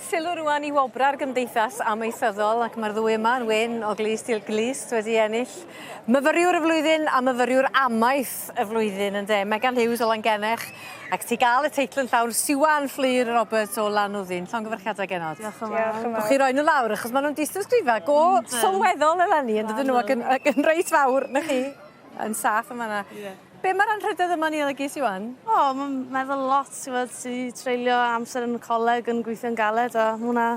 Sylw rwan i wobra'r Gymdeithas Amaethyddol ac mae'r ddwy yma yn wyn o glust i'r glust wedi ennill Myfyriwr y Flwyddyn a Myfyriwr Amaeth y Flwyddyn ynde? Megan Hughes o Langennech ac ti ga'l y teitl yn llawn Siwan Fflur Roberts o Lanwddyn. Llongyfarchiadau genod. Diolch yn fawr. Diolch yn fawr. Gewch chi roi n'w lawr achos ma' nw'n dystysgrifa go sylweddol eleni on'd ydyn nhw ac yn ac yn reit fawr 'na chi. Yn saff yn fan 'na. Ie. Be' ma'r anrhydedd yma'n 'i olygu Siwan? O ma'n meddwl lot t'mod ti treulio amser yn y coleg yn gweithio'n galed a ma' wnna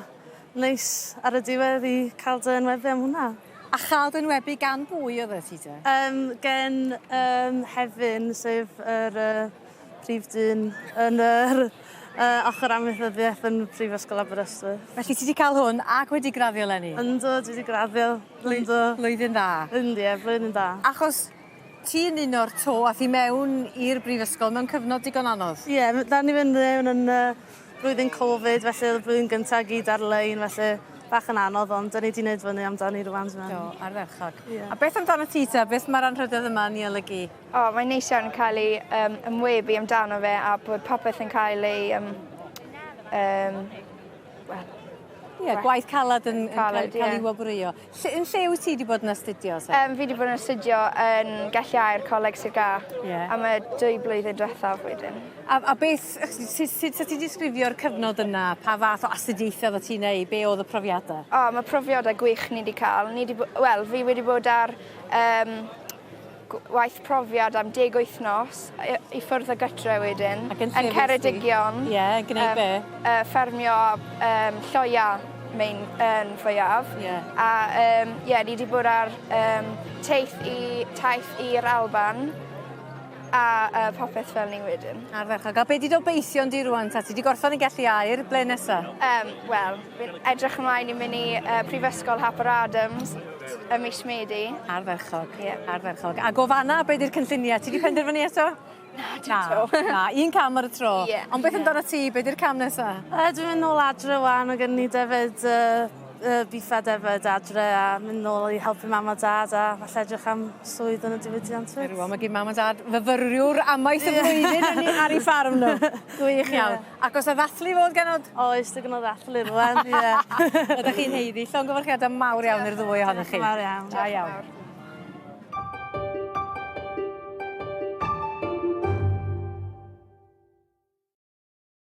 neis ar y diwedd i ca'l dy enwebu am hwnna. A cha'l dy enwebu gan bwy oddet ti te? Yym gen yym Hefin sef yr yy prif dyn yn yr yy ochor amaethyddiaeth yn Prifysgol Aberystwyth. Felly ti 'di ca'l hwn ac wedi graddio leni? Yndw dwi 'di graddio. Yndw. Blwyddyn dda. Yndi ie blwyddyn da. Achos ti'n un o'r to ath i mewn i'r brifysgol mewn cyfnod digon anodd. Ie m- ddaru ni fynd mewn yn yy blwyddyn Covid felly o'dd y blwyddyn gynta gyd ar-lein felly bach yn anodd ond 'dyn ni 'di neud fyny amdani rŵan dwi meddwl. Do, ardderchog. Ie. A beth amdanat ti te? Beth ma'r anrhydedd yma yn 'i olygu? O mae'n neis iawn cael ei yym ymwebu amdano fe a bod popeth yn cael ei yym yym wel Ie, gwaith calad yn yn cael Caled, ie. cael ei wobrwyo. Lle yn lle wyt ti 'di bod yn astudio te? Yym fi 'di bod yn astudio yn Gelli Aur Coleg Sir Gâr. Ie. Am y dwy blwyddyn dwethaf wedyn. A a beth sut sut sa ti'n disgrifio'r cyfnod yna? Pa fath o astudiaethe oddat ti'n neud? Be' o'dd y profiade? O ma' profiade gwych ni 'di ca'l. Ni 'di bo- wel fi wedi bod ar yym gwaith profiad am deg wythnos i i ffwrdd o gytre wedyn. Ac yn lle Yn Ceredigion. Ie, yn gneud be'? Yy ffermio yym lloia main yn fwyaf. Ie. A yym ie ni 'di bod ar yym teith i taith i'r Alban a yy popeth fel 'ny wedyn. Ardderchog. A be' 'di dy obeithion di rŵan ta? Ti 'di gorffan yn Gelli Aur, ble nesa? Yym wel fi'n edrych ymlaen i myn' i yy Prifysgol Harper Adams ym mis Medi. Ardderchog. Ie. Ardderchog. Ag o fan 'na be' 'di'r cynllunia? Ti 'di penderfynu eto? Na dim 'to. Na, un cam ar y tro. Ie. Ond beth amdanat ti, be' 'di'r cam nesa? Yy dwi'n mynd nôl adre ŵan ma' gen i defyd yy yy beef a defyd adre a mynd nôl i helpu mam a dad a falle edrych am swydd yn y diwydiant 'fyd. Wel ma' gin mam a dad fyfyriwr amaeth y flwyddyn yn 'u ar 'u ffarm n'w. Gwych iawn. Ie. Ac o's 'na ddathlu i fod genod? Oes digon o ddathlu rŵan ie. Wel 'dach chi'n haeddu llongyfarchiada mawr iawn i'r ddwy ohonoch chi. Diolch yn fawr iawn. Da iawn.